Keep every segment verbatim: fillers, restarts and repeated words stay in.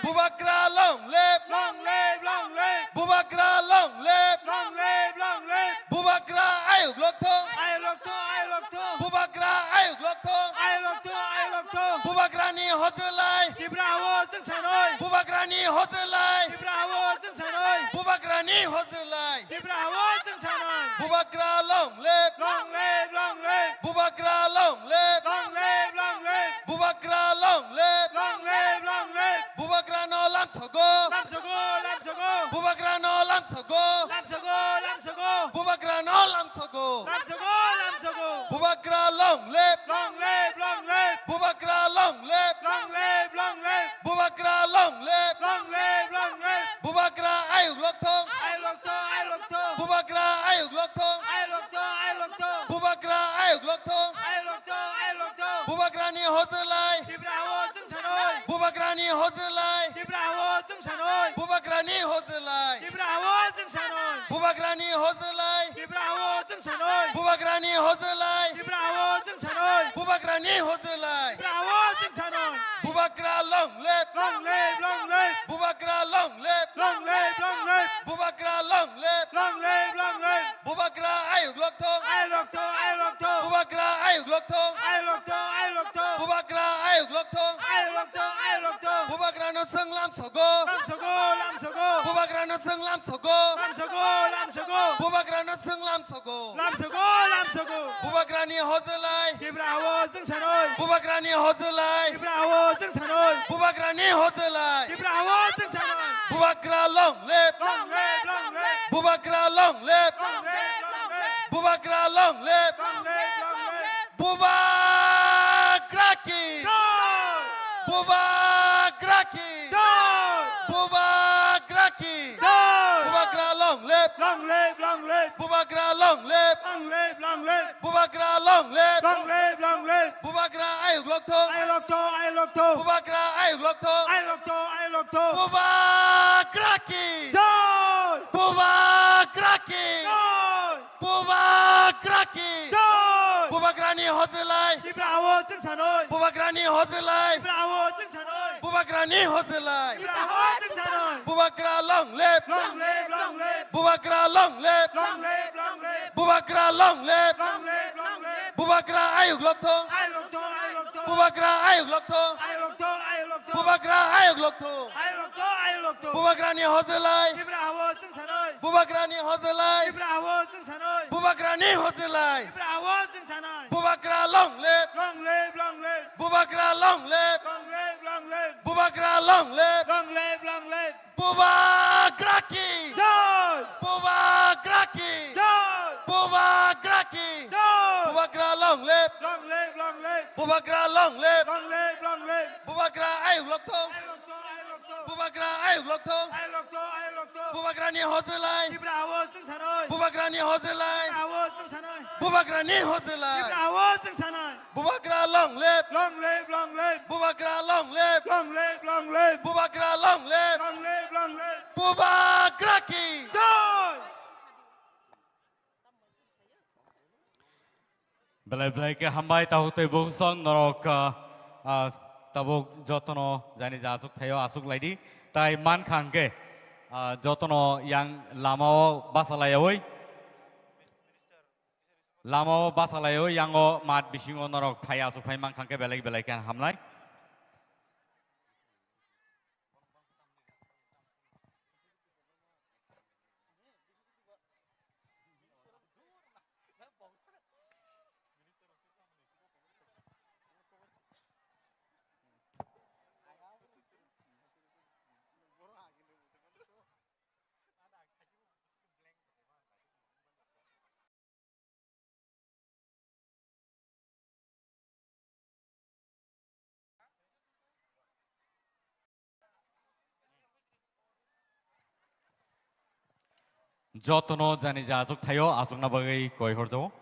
Bubagra long live! Long live, long live! Bubagra long live! Long live, long live! Bubagra ayuk lokthong! Ayuk lokthong, ayuk lokthong! Bubagra ayuk lokthong! Ayuk lokthong, ayuk lokthong! Bubagrani hojlai! Tipra hao chwng sanoi! Bubagrani hojlai! Tipra hao chwng sanoi! Bubagrani hojlai! Tipra hao chwng sanoi! Bubagra long live! Long live, long live! Bubagra long live! Long live, long live! Bubagra long live! Long live, long live! Bubagrano lamsogo! Lamsogo, lamsogo! Bubagrano lamsogo! Lamsogo, lamsogo! Bubagrano lamsogo! Lamsogo, lamsogo! Bubagra long live! Long live, long live! Bubagra long live! Long live, long live! Bubagra long live! Long live, long live! Bubagra ayuk lokthong! Ayuk lokthong, ayuk lokthong! Bubagra ayuk lokthong! Ayuk lokthong, ayuk lokthong! Bubagra ayuk lokthong! Ayuk lokthong, ayuk lokthong! Bubagrani hojlai! Tipra hao chwng sanoi! Bubagrani hojlai! Tipra hao chwng sanoi! Bubagrani hojlai! Tipra hao chwng sanoi! Bubagrani hojlai! Tipra hao chwng sanoi! Bubagrani hojlai! Tipra hao chwng sanoi! Bubagrani hojlai! Tipra hao chwng sanoi! Bubagra long live! Long live, long live! Bubagra long live! Long live, long live! Bubagra long live! Long live, long live! Bubagra ayuk lokthong! Ayuk lokthong, ayuk lokthong! Bubagra ayuk lokthong! Ayuk lokthong, ayuk lokthong! Bubagra ayuk lokthong! Ayuk lokthong, ayuk lokthong! Bubagrano chwng lamsogo! Lamsogo, lamsogo! Bubagrano chwng lamsogo! Lamsogo, lamsogo! Bubagrano chwng lamsogo! Lamsogo, lamsogo! Bubagrani hojlai! Tipra hao chwng sanoi! Bubagrani hojlai! Tipra hao chwng sanoi! Bubagrani hojlai! Tipra hao chwng sanoi! Bubagra long live! Long live, long live! Bubagra long live! Long live, long live! Bubagra long live! Long live, long live! Bubagra ki! Jai! Bubagra ki! Jai! Bubagra ki! Jai! Bubagra long live! Long live, long live! Bubagra long live! Long live, long live! Bubagra long live! Long live, long live! Bubagra ayuk lokthong! Ayuk lokthong, ayuk lokthong! Bubagra ayuk lokthong! Ayuk lokthong, ayuk lokthong! Bubagra ki! Jai! Bubagra ki! Jai! Bubagra ki! Jai! Bubagrani hojlai! Tipra hao chwng sanoi! Bubagrani hojlai! Tipra hao chwng sanoi! Bubagrani hojlai! Tipra hao chwng sanoi! Bubagra long live! Long live, long live! Bubagra long live! Long live, long live! Bubagra long live! Long live, long live! Bubagra ayuk lokthong! Ayuk lokthong, ayuk lokthong! Bubagra ayuk lokthong! Ayuk lokthong, ayuk lokthong! Bubagra ayuk lokthong! Ayuk lokthong, ayuk lokthong! Bubagrani hojlai! Tipra hao chwng sanoi! Bubagrani hojlai! Tipra hao chwng sanoi! Bubagrani hojlai! Tipra hao chwng sanoi! Bubagra long live! Long live, long live! Bubagra long live! Long live, long live! Bubagra long live! Long live, long live! Bubagra ki! Jai! Bubagra ki! Jai! Bubagra ki! Jai! Bubagra long live! Long live, long live! Bubagra long live! Long live, long live! Bubagra ayuk lokthong! Ayuk lokthong, ayuk lokthong! Bubagra ayuk lokthong! Ayuk lokthong, ayuk lokthong! Bubagrani hojlai! Tipra hao chwng sanoi! Bubagrani hojlai! Tipra hao chwng sanoi! Bubagrani hojlai! Tipra hao chwng sanoi! Bubagra long live! Long live, long live! Bubagra long live! Long live, long live! Bubagra long live! Long live, long live! Bubagra ki! Jai! Belai belai khe hambai tabuk tei bukhuksong norok, ah, ah, tabuk jotono jani ja achuk thaio achuk laidi. Tai mankha hwnkhe, ah, jotono yang lamao basa laiyaui. Lamao basa laiyaui yango mat bisingo norok phai achuk phai mankha hwnkhe belai belai khe hamlai. Jotono jani ja achuk thaio, achukna bagwi koi horjao.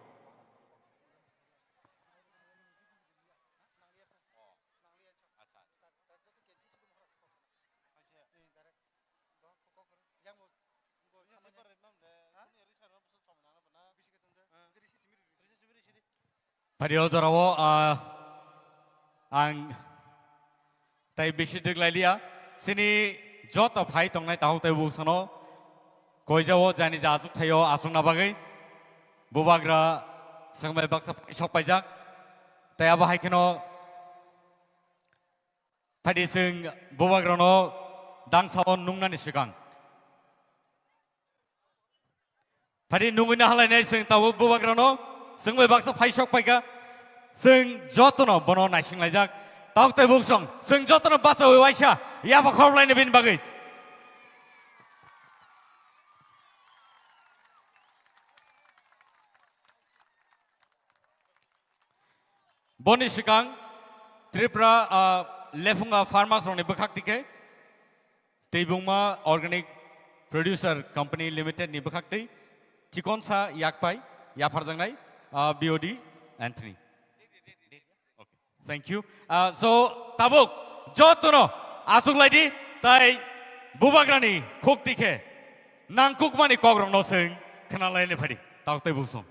Phaio jorao, ah, ang tai bisi dwk lailiya. Chini joto phai tongnai takhuk tei buksano koijao jani ja achuk thaio achukna bagwi bubagra swngbai baksa phai sok paijak. Tei abo hai kheno phaidi chwng bubagrano dangsao nungnani swkang. Phadi nungwi na halainai chwng tabuk bubagrano, chwng bai baksa phai sok paikha, chwng jotono bono naising laijak, tabuk tei buksong, chwng jotono bachawi waisa, yapha khorok laini bini bagwi. Boni swkang Tripura, ah, Lephunga Farmers rokni bwkhak tikhe Teibungma Organic Producer Company Limited ni bwkhak twi chikonsa yakpai yapharjaknai, ah, B O D Anthony. Okay, thank you. Ah, so tabuk jotono asuk laidi tai bubagrani khuk tikhe nangkukmani kokrokno chwng khna laini phadi tabuk tei buksong.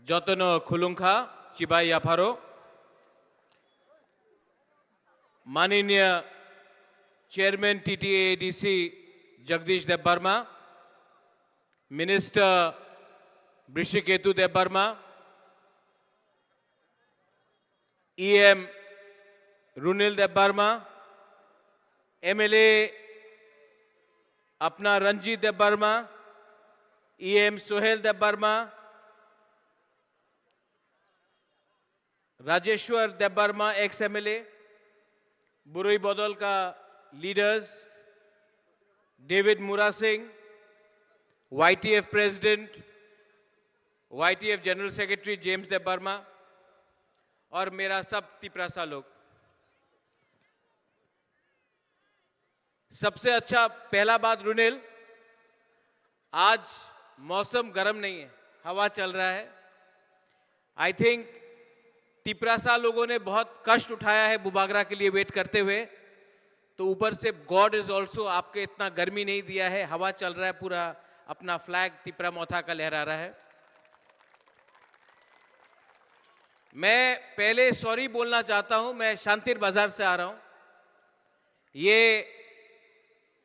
Jotono khulumkha, chibai yapharo. Maniniya Chairman T T A A D C Jagdish Debbarma, Minister Brishyketu Debbarma, E M Runil Debbarma, M L A apna Ranjit Debbarma, E M Sohel Debbarma, Rajeshwar Debbarma, ex M L A, Burui Bodol ka leaders, David Murasing, Y T F President, Y T F General Secretary James Debbarma और मेरा सब तिपरासा लोग। सबसे अच्छा पहला बात रुनेल, आज मौसम गर्म नहीं है, हवा चल रहा है। आई थिंक तिपरासा लोगों ने बहुत कष्ट उठाया है बुबागरा के लिए वेट करते हुए, तो ऊपर से गॉड इज ऑल्सो आपके इतना गर्मी नहीं दिया है, हवा चल रहा है, पूरा अपना फ्लैग तिपरा मोथा का लहरा रहा है। मैं पहले सॉरी बोलना चाहता हूं, मैं शांतिर बाजार से आ रहा हूं। ये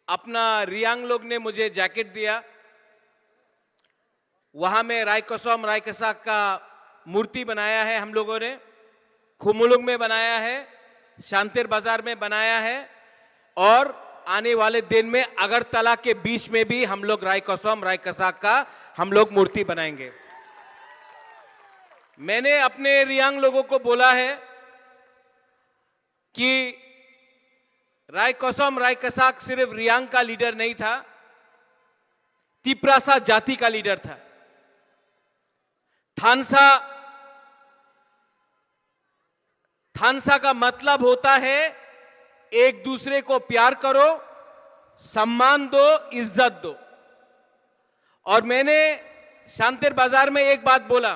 अपना रियांग लोग ने मुझे जैकेट दिया, वहां में रायकोसम रायकसा का मूर्ति बनाया है हम लोगों ने, खुमुलुंग में बनाया है, शांतिर बाजार में बनाया है और आने वाले दिन में अगरतला के बीच में भी हम लोग रायकोसम रायकसा का हम लोग मूर्ति बनाएंगे। मैंने अपने रियांग लोगों को बोला है कि रायकोसम रायकसाक सिर्फ रियांग का लीडर नहीं था, तिपरासा जाति का लीडर था। थानसा, थानसा का मतलब होता है एक दूसरे को प्यार करो, सम्मान दो, इज्जत दो। और मैंने शांतिर बाजार में एक बात बोला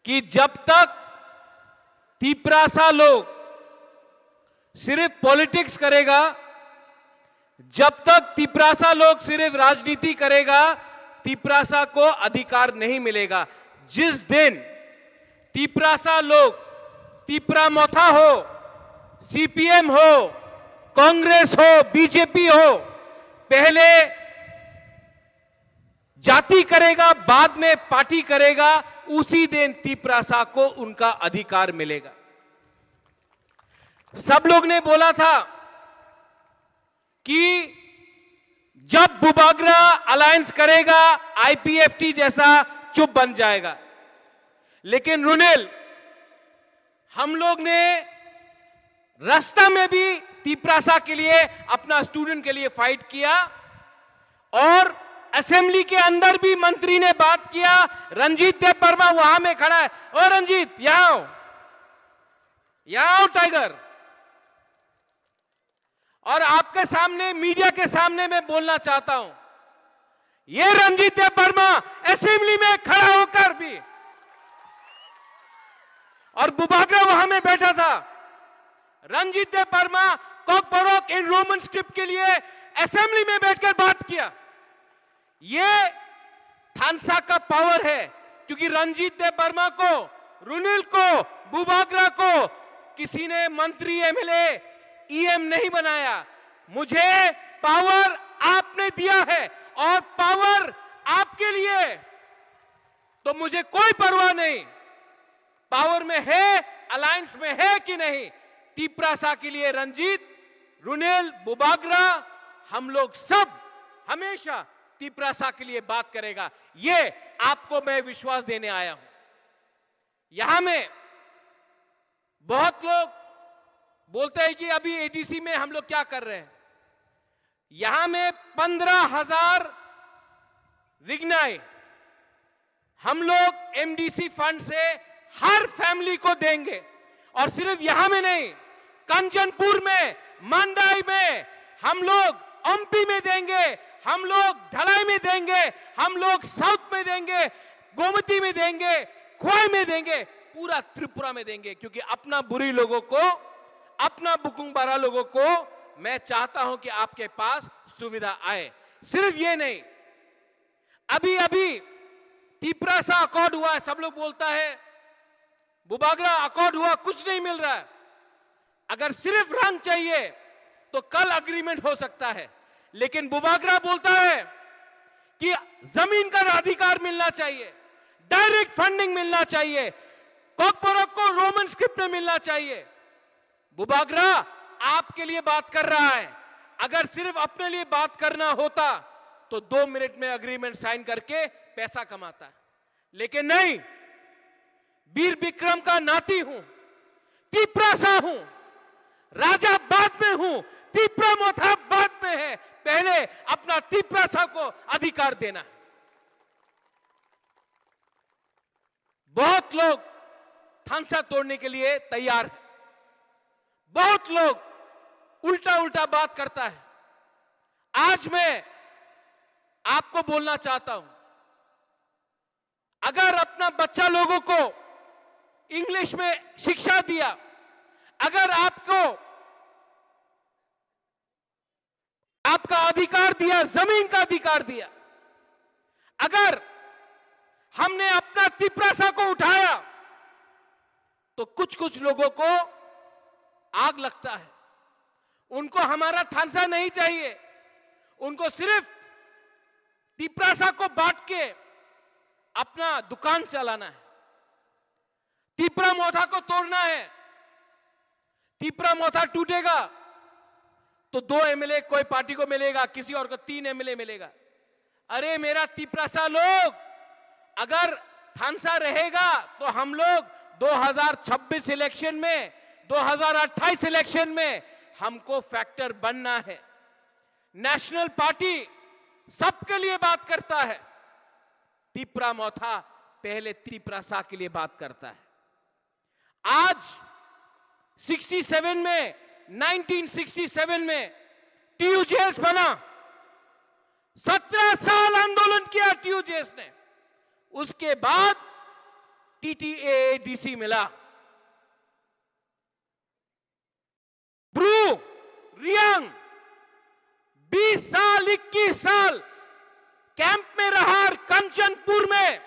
कि जब तक तिपरासा लोग सिर्फ पॉलिटिक्स करेगा, जब तक तिपरासा लोग सिर्फ राजनीति करेगा, तिपरासा को अधिकार नहीं मिलेगा। जिस दिन तिपरासा लोग, तिपरा मोथा हो, सीपीएम हो, कांग्रेस हो, बीजेपी हो, पहले जाति करेगा, बाद में पार्टी करेगा, उसी दिन तिपरासा को उनका अधिकार मिलेगा। सब लोग ने बोला था कि जब बुबागरा अलायंस करेगा, आईपीएफटी जैसा चुप बन जाएगा। लेकिन रुनेल, हम लोग ने रास्ता में भी तिपरासा के लिए, अपना स्टूडेंट के लिए फाइट किया और असेंबली के अंदर भी मंत्री ने बात किया। रंजीत देव वर्मा वहां में खड़ा है। ओ रंजीत, यहाँ आओ, यहाँ आओ टाइगर। और आपके सामने, मीडिया के सामने मैं बोलना चाहता हूं, ये रंजीत देव वर्मा असेंबली में खड़ा होकर भी और बुबागरा वहां में बैठा था। रंजीत देव वर्मा कॉकबोरोक इन रोमन स्क्रिप्ट के लिए असेंबली में बैठकर बात किया। ये थानसा का पावर है, क्योंकि रंजीत देव वर्मा को, रुनिल को, बुबागरा को किसी ने मंत्री, एमएलए, ईएम नहीं बनाया। मुझे पावर आपने दिया है और पावर आपके लिए, तो मुझे कोई परवाह नहीं। पावर में है, अलायंस में है कि नहीं, तिपरासा के लिए रंजीत, रुनेल, बुबागरा, हम लोग सब हमेशा तिपरासा के लिए बात करेगा। ये आपको मैं विश्वास देने आया हूं। यहां में बहुत लोग बोलते हैं कि अभी एडीसी में हम लोग क्या कर रहे हैं। यहां में पंद्रह हजार रिगनाई हम लोग एमडीसी फंड से हर फैमिली को देंगे। और सिर्फ यहां में नहीं, कंचनपुर में, मंडाई में हम लोग, ओम्पी में देंगे, हम लोग ढलाई में देंगे, हम लोग साउथ में देंगे, गोमती में देंगे, खोवाई में देंगे, पूरा त्रिपुरा में देंगे, क्योंकि अपना बुरी लोगों को, अपना बुकुंगबारा लोगों को मैं चाहता हूं कि आपके पास सुविधा आए। सिर्फ ये नहीं, अभी अभी तिपरासा अकॉर्ड हुआ है, सब लोग बोलता है बुबागरा अकॉर्ड हुआ, कुछ नहीं मिल रहा है। अगर सिर्फ रंग चाहिए तो कल एग्रीमेंट हो सकता है, लेकिन बुबागरा बोलता है कि जमीन का अधिकार मिलना चाहिए, डायरेक्ट फंडिंग मिलना चाहिए, कॉकबोरोक को रोमन स्क्रिप्ट में मिलना चाहिए। बुबागरा आपके लिए बात कर रहा है। अगर सिर्फ अपने लिए बात करना होता तो दो मिनट में एग्रीमेंट साइन करके पैसा कमाता है, लेकिन नहीं। वीर विक्रम का नाती हूं, तिपरासा हूं, राजा बाद में हूं, तिपरा मोथा बाद में है। पहले अपना तिपरासा को अधिकार देना है। बहुत लोग थानसा तोड़ने के लिए तैयार है। बहुत लोग उल्टा उल्टा बात करता है। आज मैं आपको बोलना चाहता हूं, अगर अपना बच्चा लोगों को इंग्लिश में शिक्षा दिया, अगर आपको आपका अधिकार दिया, जमीन का अधिकार दिया, अगर हमने अपना तिपरासा को उठाया तो कुछ कुछ लोगों को आग लगता है। उनको हमारा थानसा नहीं चाहिए, उनको सिर्फ तिपरासा को बांट के अपना दुकान चलाना है। तिपरा मोथा को तोड़ना है। तिपरा मोथा टूटेगा तो दो एमएलए कोई पार्टी को मिलेगा, किसी और को तीन एमएलए मिलेगा। अरे मेरा तिपरासा लोग, अगर थानसा रहेगा तो हम लोग दो हज़ार छब्बीस इलेक्शन में, दो हज़ार अट्ठाईस इलेक्शन में हमको फैक्टर बनना है। नेशनल पार्टी सबके लिए बात करता है, तिपरा मोथा पहले तिपरासा के लिए बात करता है। आज सिक्सटी सेवन में, नाइनटीन सिक्सटी सेवन में टीयूजेएस बना, सत्रह साल आंदोलन किया टीयूजेएस ने, उसके बाद टीटीएएडीसी मिला। ब्रू, रियांग, बीस साल, इक्कीस साल कैंप में रहा, कंचनपुर में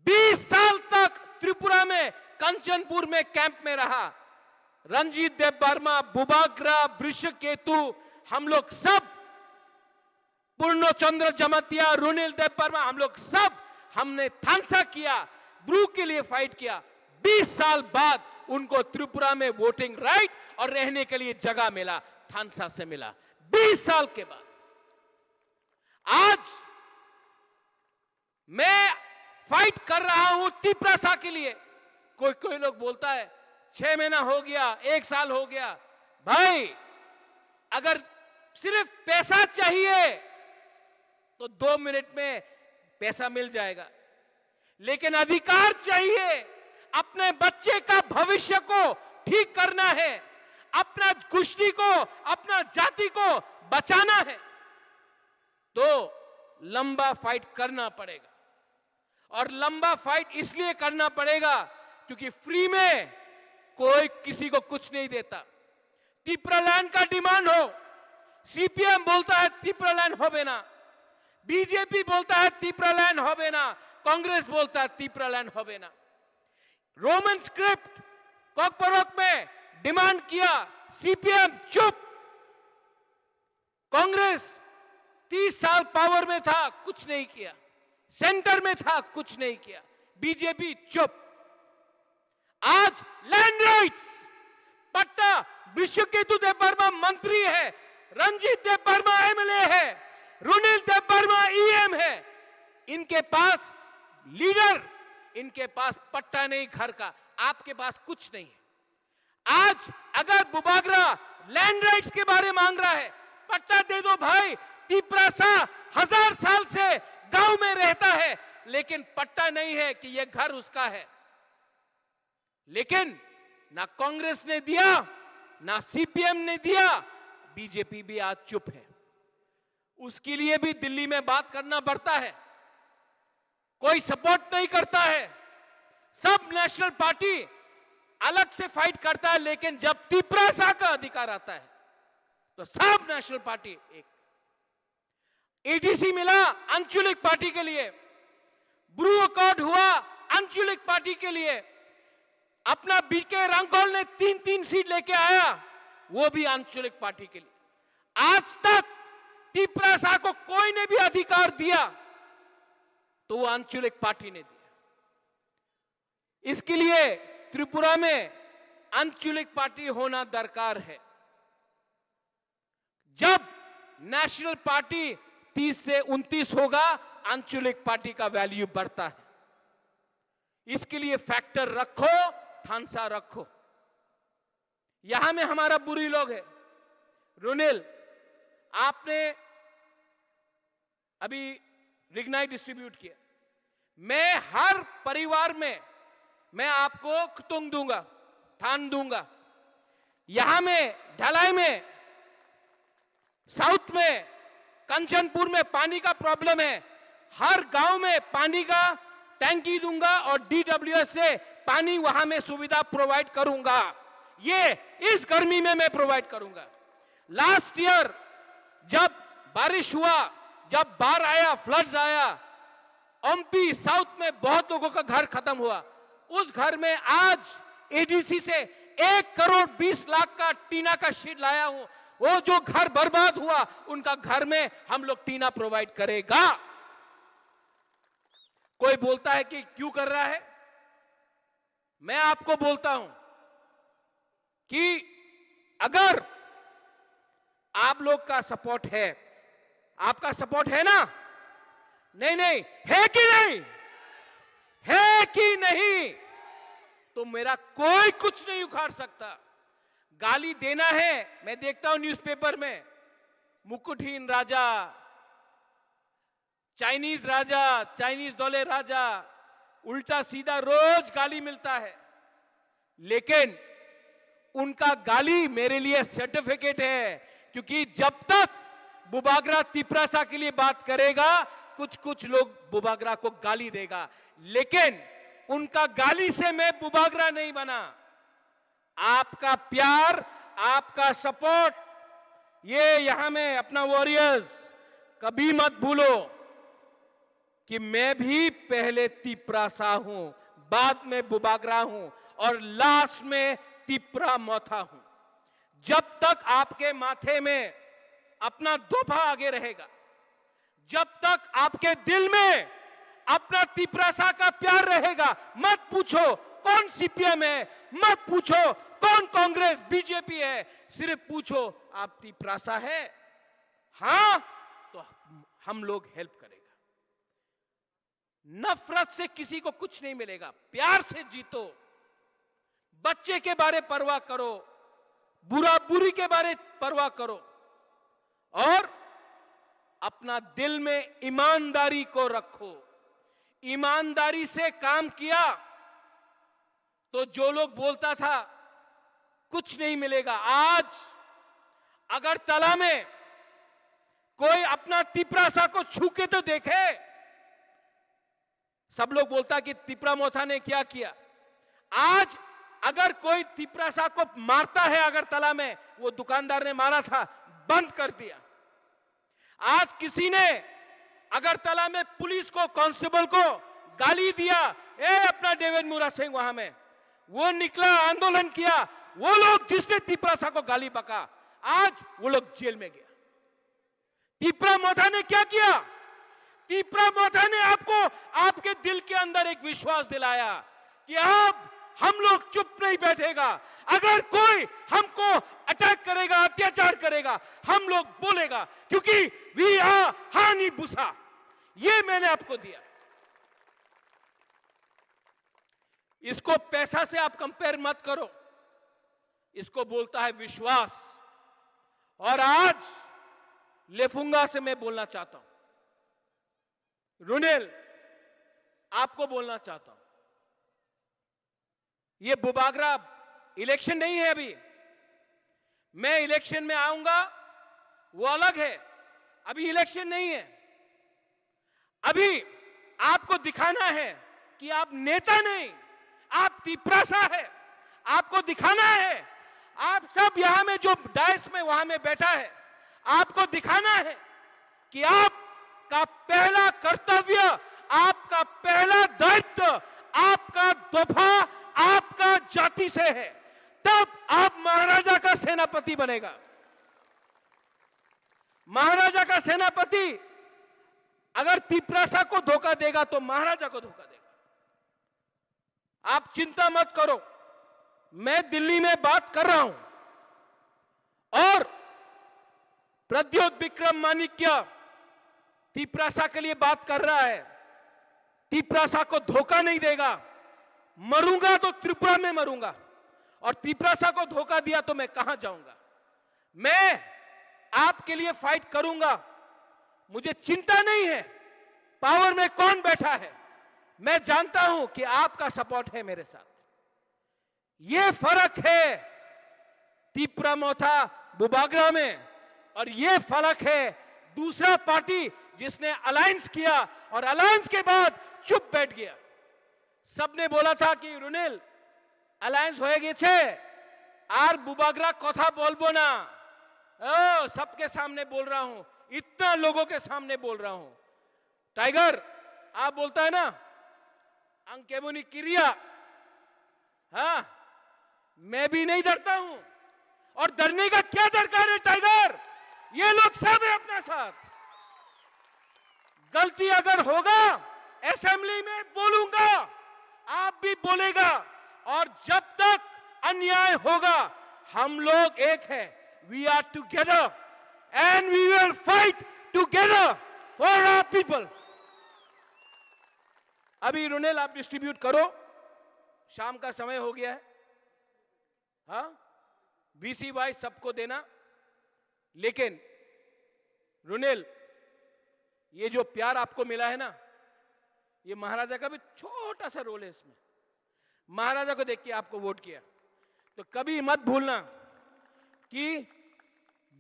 बीस साल तक त्रिपुरा में, कंचनपुर में कैंप में रहा। रंजीत देव वर्मा, बुबाग्रा, वृषकेतु, हम लोग सब, पूर्ण चंद्र जमातिया, रुनिल देव वर्मा, हम लोग सब, हमने थानसा किया, ब्रू के लिए फाइट किया। बीस साल बाद उनको त्रिपुरा में वोटिंग राइट और रहने के लिए जगह मिला, थानसा से मिला। बीस साल के बाद आज मैं फाइट कर रहा हूं तिपरासा के लिए। कोई कोई लोग बोलता है, "छह महीना हो गया, एक साल हो गया।" भाई, अगर सिर्फ पैसा चाहिए तो दो मिनट में पैसा मिल जाएगा, लेकिन अधिकार चाहिए। अपने बच्चे का भविष्य को ठीक करना है, अपना गुष्टी को, अपना जाति को बचाना है, तो लंबा फाइट करना पड़ेगा। और लंबा फाइट इसलिए करना पड़ेगा क्योंकि फ्री में कोई किसी को कुछ नहीं देता। तिप्रालैंड का डिमांड हो, सीपीएम बोलता है तिप्रालैंड होबे ना, बीजेपी बोलता है तिप्रालैंड होबे ना, कांग्रेस बोलता है तिप्रालैंड होबे ना। रोमन स्क्रिप्ट कॉकबरॉक में डिमांड किया, सीपीएम चुप। कांग्रेस तीस साल पावर में था, कुछ नहीं किया, सेंटर में था, कुछ नहीं किया, बीजेपी चुप। आज लैंड राइट्स पट्टा, विश्वकेतु देबबर्मा मंत्री है, रणजीत देबबर्मा एमएलए है, रुनिल देबबर्मा ईएम है, इनके पास लीडर, इनके पास पट्टा नहीं घर का, आपके पास कुछ नहीं है। आज अगर बुबागरा लैंड राइट्स के बारे मांग रहा है, पट्टा दे दो भाई। तिप्रासा हजार साल से गांव में रहता है, लेकिन पट्टा नहीं है कि ये घर उसका है। लेकिन ना कांग्रेस ने दिया, ना सीपीएम ने दिया, बीजेपी भी आज चुप है। उसके लिए भी दिल्ली में बात करना पड़ता है। कोई सपोर्ट नहीं करता है, सब नेशनल पार्टी अलग से फाइट करता है, लेकिन जब तिप्रासा का अधिकार आता है तो सब नेशनल पार्टी एक। एडीसी मिला आंचलिक पार्टी के लिए, ब्रू अकॉर्ड हुआ आंचलिक पार्टी के लिए, अपना बीके रांगकोल ने तीन तीन सीट लेके आया, वो भी आंचलिक पार्टी के लिए। आज तक तिप्रासा को कोई ने भी अधिकार दिया तो वो आंचलिक पार्टी ने दिया। इसके लिए त्रिपुरा में आंचलिक पार्टी होना दरकार है। जब नेशनल पार्टी तीस से उनतीस होगा, आंचलिक पार्टी का वैल्यू बढ़ता है। इसके लिए फैक्टर रखो, थानसा रखो। यहां में हमारा बुरी लोग है। रुनिल, आपने अभी रिगनाइट डिस्ट्रीब्यूट किया, मैं हर परिवार में मैं आपको खतुंग दूंगा, थान दूंगा। यहां में ढलाई में, साउथ में, कंचनपुर में पानी का प्रॉब्लम है, हर गांव में पानी का टैंकी दूंगा और डीडब्ल्यूएस से पानी वहां में सुविधा प्रोवाइड करूंगा। ये इस गर्मी में मैं प्रोवाइड करूंगा। लास्ट ईयर जब बारिश हुआ, जब बाढ़ आया, फ्लड्स आया, ओम्पी साउथ में बहुत लोगों का घर खत्म हुआ। उस घर में आज एडीसी से एक करोड़ बीस लाख का टीना का शीट लाया हूं। वो जो घर बर्बाद हुआ, उनका घर में हम लोग टीना प्रोवाइड करेगा। कोई बोलता है कि क्यों कर रहा है? मैं आपको बोलता हूं कि अगर आप लोग का सपोर्ट है, आपका सपोर्ट है ना? नहीं, नहीं, है कि नहीं? है कि नहीं? तो मेरा कोई कुछ नहीं उखाड़ सकता। गाली देना है, मैं देखता हूं न्यूज़पेपर में, मुकुटहीन राजा, चाइनीज राजा, चाइनीज दले राजा, उल्टा सीधा रोज गाली मिलता है, लेकिन उनका गाली मेरे लिए सर्टिफिकेट है, क्योंकि जब तक बुबागरा तिप्रासा के लिए बात करेगा, कुछ कुछ लोग बुबागरा को गाली देगा, लेकिन उनका गाली से मैं बुबागरा नहीं बना। आपका प्यार, आपका सपोर्ट, ये यहां में अपना वॉरियर्स कभी मत भूलो कि मैं भी पहले तिप्रासा हूं, बाद में बुबागरा हूं और लास्ट में तिप्रा मोथा हूं। जब तक आपके माथे में अपना दोफा आगे रहेगा, जब तक आपके दिल में अपना तिप्रासा का प्यार रहेगा, मत पूछो कौन सीपीएम है, मत पूछो कौन कांग्रेस बीजेपी है, सिर्फ पूछो आप तिप्रासा है? हां, तो हम लोग हेल्प करेगा। नफरत से किसी को कुछ नहीं मिलेगा, प्यार से जीतो। बच्चे के बारे परवाह करो, बुरा बुरी के बारे परवाह करो और अपना दिल में ईमानदारी को रखो। ईमानदारी से काम किया तो जो लोग बोलता था कुछ नहीं मिलेगा, आज अगरतला में कोई अपना तिप्रासा को छू के तो देखे। सब लोग बोलता कि तिपरा मोथा ने क्या किया। आज अगर कोई तिपरासा को मारता है अगरतला में, वो दुकानदार ने मारा था, बंद कर दिया। आज किसी ने अगरतला में पुलिस को, कांस्टेबल को गाली दिया, ए अपना देवेंद्र मुरा सिंह वहां में, वो निकला, आंदोलन किया, वो लोग जिसने तिपरासा को गाली बका, आज वो लोग जेल में गया। तिपरा मोथा ने क्या किया? तिपरा मोथा ने आपको, आपके दिल के अंदर एक विश्वास दिलाया कि अब हम लोग चुप नहीं बैठेगा। अगर कोई हमको अटैक करेगा, अत्याचार करेगा, हम लोग बोलेगा, क्योंकि वी आर हानी बुसा। ये मैंने आपको दिया। इसको पैसा से आप कंपेयर मत करो, इसको बोलता है विश्वास। और आज लेफुंगा से मैं बोलना चाहता हूं, रुनेल, आपको बोलना चाहता हूं, ये बुबागरा इलेक्शन नहीं है अभी। मैं इलेक्शन में आऊंगा, वो अलग है, अभी इलेक्शन नहीं है। अभी आपको दिखाना है कि आप नेता नहीं, आप तिपरासा है। आपको दिखाना है, आप सब यहां में जो डायस में, वहां में बैठा है, आपको दिखाना है कि आपका पहला कर्तव्य, आपका पहला दायित्व, आपका दफा, आपका जाति से है, तब आप महाराजा का सेनापति बनेगा। महाराजा का सेनापति अगर तिपरासा को धोखा देगा तो महाराजा को धोखा देगा। आप चिंता मत करो, मैं दिल्ली में बात कर रहा हूं और प्रद्योत विक्रम माणिक्य तिपरासा के लिए बात कर रहा है। तिपरासा को धोखा नहीं देगा। मरूंगा तो त्रिपुरा में मरूंगा, और तिपरासा को धोखा दिया तो मैं कहां जाऊंगा? मैं आपके लिए फाइट करूंगा, मुझे चिंता नहीं है पावर में कौन बैठा है, मैं जानता हूं कि आपका सपोर्ट है मेरे साथ। ये फर्क है तिपरा मोथा बुबागरा में, और ये फर्क है दूसरा पार्टी जिसने अलायंस किया और अलायंस के बाद चुप बैठ गया। सबने बोला था कि रुनेल, अलायंस হয়ে গেছে, আর বুবাগরা কথা বলবো না। ओ, सबके सामने बोल रहा हूं, इतना लोगों के सामने बोल रहा हूं। टाइगर, आप बोलता है ना, ang keboni kiria, हाँ, मैं भी नहीं डरता हूं। और डरने का क्या दरकार है टाइगर? ये लोग सब है अपना साथ। गलती अगर होगा, असेंबली में बोलूंगा, आप भी बोलेगा, और जब तक अन्याय होगा, हम लोग एक है। We are together and we will fight together for our people. अभी रुनेल आप डिस्ट्रीब्यूट करो, शाम का समय हो गया है। हाँ, वीसी वाइज सबको देना। लेकिन रुनेल, ये जो प्यार आपको मिला है ना, ये महाराजा का भी छोटा सा रोल है इसमें। महाराजा को देख के आपको वोट किया, तो कभी मत भूलना कि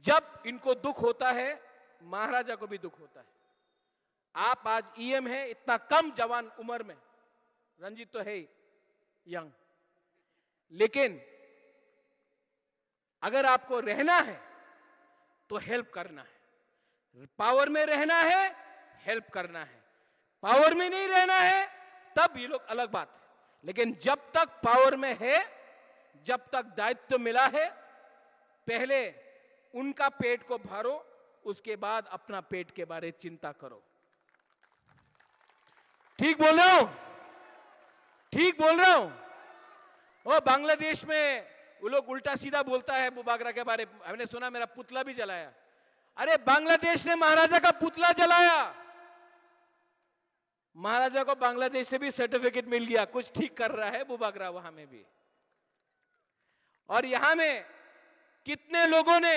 जब इनको दुख होता है, महाराजा को भी दुख होता है। आप आज ईएम हैं, इतना कम जवान उम्र में, रंजीत तो है ही यंग, लेकिन अगर आपको रहना है तो हेल्प करना है। पावर में रहना है, हेल्प करना है। पावर में नहीं रहना है, तब ये लोग अलग बात है। लेकिन जब तक पावर में है, जब तक दायित्व मिला है, पहले उनका पेट को भरो, उसके बाद अपना पेट के बारे चिंता करो। ठीक बोल रहा हूं? ठीक बोल रहा हूं? ओ, बांग्लादेश में वो लोग उल्टा सीधा बोलता है बुबागरा के बारे में। हमने सुना, मेरा पुतला भी जलाया। अरे, बांग्लादेश ने महाराजा का पुतला जलाया। महाराजा को बांग्लादेश से भी सर्टिफिकेट मिल गया, कुछ ठीक कर रहा है बुबागरा वहां में भी। और यहां में कितने लोगों ने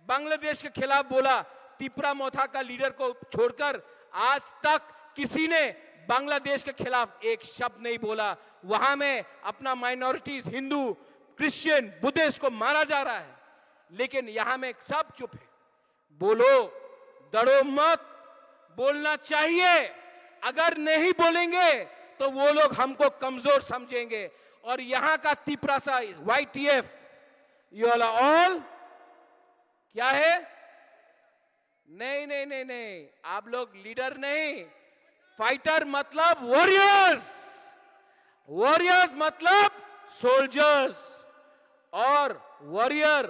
बांग्लादेश के खिलाफ बोला? तिपरा मोथा का लीडर को छोड़कर आज तक किसी ने बांग्लादेश के खिलाफ एक शब्द नहीं बोला। वहां में अपना माइनॉरिटीज, हिंदू, क्रिश्चियन, बुद्धिस्ट को मारा जा रहा है, लेकिन यहां में सब चुप है। बोलो, डरो मत, बोलना चाहिए। अगर नहीं बोलेंगे तो वो लोग हमको कमजोर समझेंगे। और यहाँ का Tiprasa, YTF, you are all क्या है? नहीं, नहीं, नहीं, नहीं, आप लोग लीडर नहीं, फाइटर मतलब वॉरियर्स, वॉरियर्स मतलब सोल्जर्स। और वॉरियर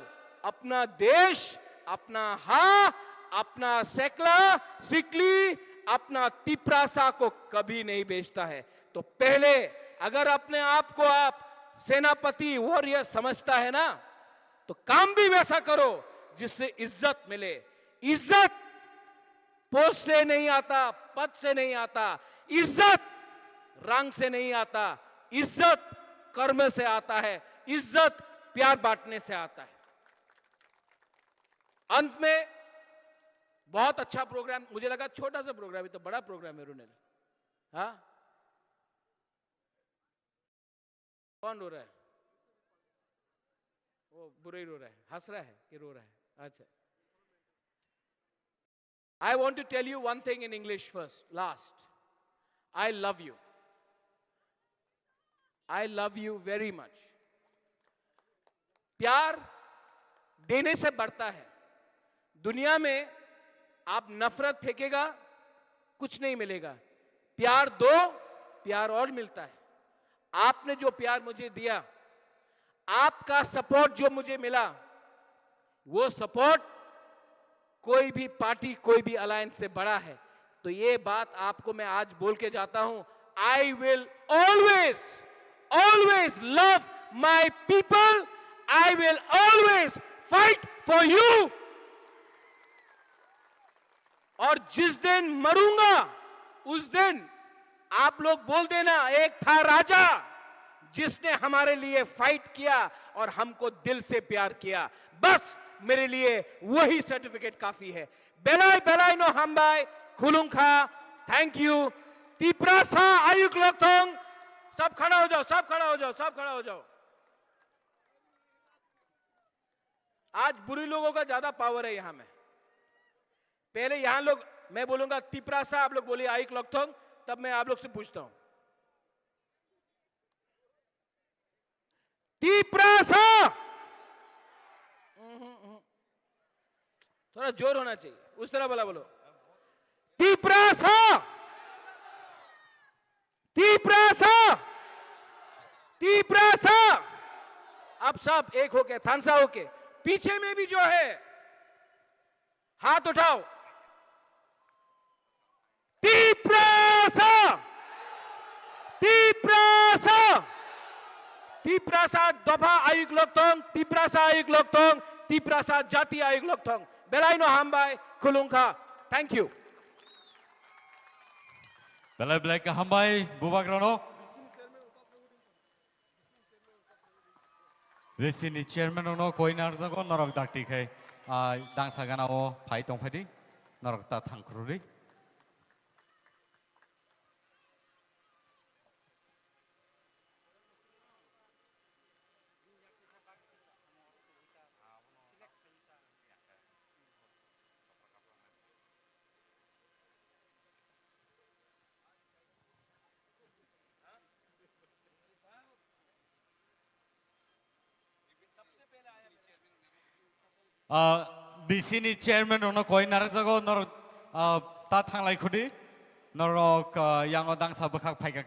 अपना देश, अपना हा, अपना सेकला, सिकली, अपना तिपरासा को कभी नहीं बेचता है। तो पहले अगर अपने आप को आप सेनापति, वॉरियर समझता है ना, तो काम भी वैसा करो जिससे इज्जत मिले। इज्जत पोस्ट से नहीं आता, पद से नहीं आता, इज्जत रंग से नहीं आता, इज्जत कर्म से आता है, इज्जत प्यार बांटने से आता है। अंत में बहुत अच्छा प्रोग्राम, मुझे लगा छोटा सा प्रोग्राम है, तो बड़ा प्रोग्राम है, रुनेल। हाँ, कौन रो रहा है? वो बुरे ही रो रहा है, हंस रहा है कि रो रहा है? अच्छा। I want to tell you one thing in English first, last. I love you. I love you very much. प्यार देने से बढ़ता है। दुनिया में आप नफरत फेंकेगा, कुछ नहीं मिलेगा। प्यार दो, प्यार और मिलता है। आपने जो प्यार मुझे दिया, आपका सपोर्ट जो मुझे मिला, वो सपोर्ट कोई भी पार्टी, कोई भी अलायंस से बड़ा है। तो ये बात आपको मैं आज बोल के जाता हूं, I will always, always love my people, I will always fight for you। और जिस दिन मरूंगा, उस दिन आप लोग बोल देना, एक था राजा जिसने हमारे लिए फाइट किया और हमको दिल से प्यार किया। बस मेरे लिए वही सर्टिफिकेट काफी है। Belai belai no hambai, khulungkha, thank you। Tiprasa आयुक लोकथोंग, सब खड़ा हो जाओ, सब खड़ा हो जाओ, सब खड़ा हो जाओ। आज बुरी लोगों का ज्यादा पावर है यहाँ में। पहले यहाँ लोग, मैं बोलूंगा तिपरासा, आप लोग बोलिए आयुक लोकथोंग, तब मैं आप लोग से पूछता हूं। तिपरासा। थोड़ा जोर होना चाहिए, उस तरह वाला बोलो। तिपरासा। तिपरासा। तिपरासा। आप सब एक होके, थानसा होके, पीछे में भी जो है, हाथ उठाओ। तिपरासा। तिपरासा। तिपरासा दफा आयुक लोकथोंग, तिपरासा आयुक लोकथोंग, तिपरासा जाति आयुक लोकथोंग। Belai no hambai, khulungkha। Thank you। Belai belai khe hambai, bubagrano. Bisi ni chairman rokno koi narwkjago, norok dakti khai, ah, dangsa gana o phai tongphai di, norok ta thangkhru di. Ah, bisi ni chairman rokno koi narwkjago, nor, ah, ta thanglai khudi, norok, ah, yango dangsa bwkhak phaikha.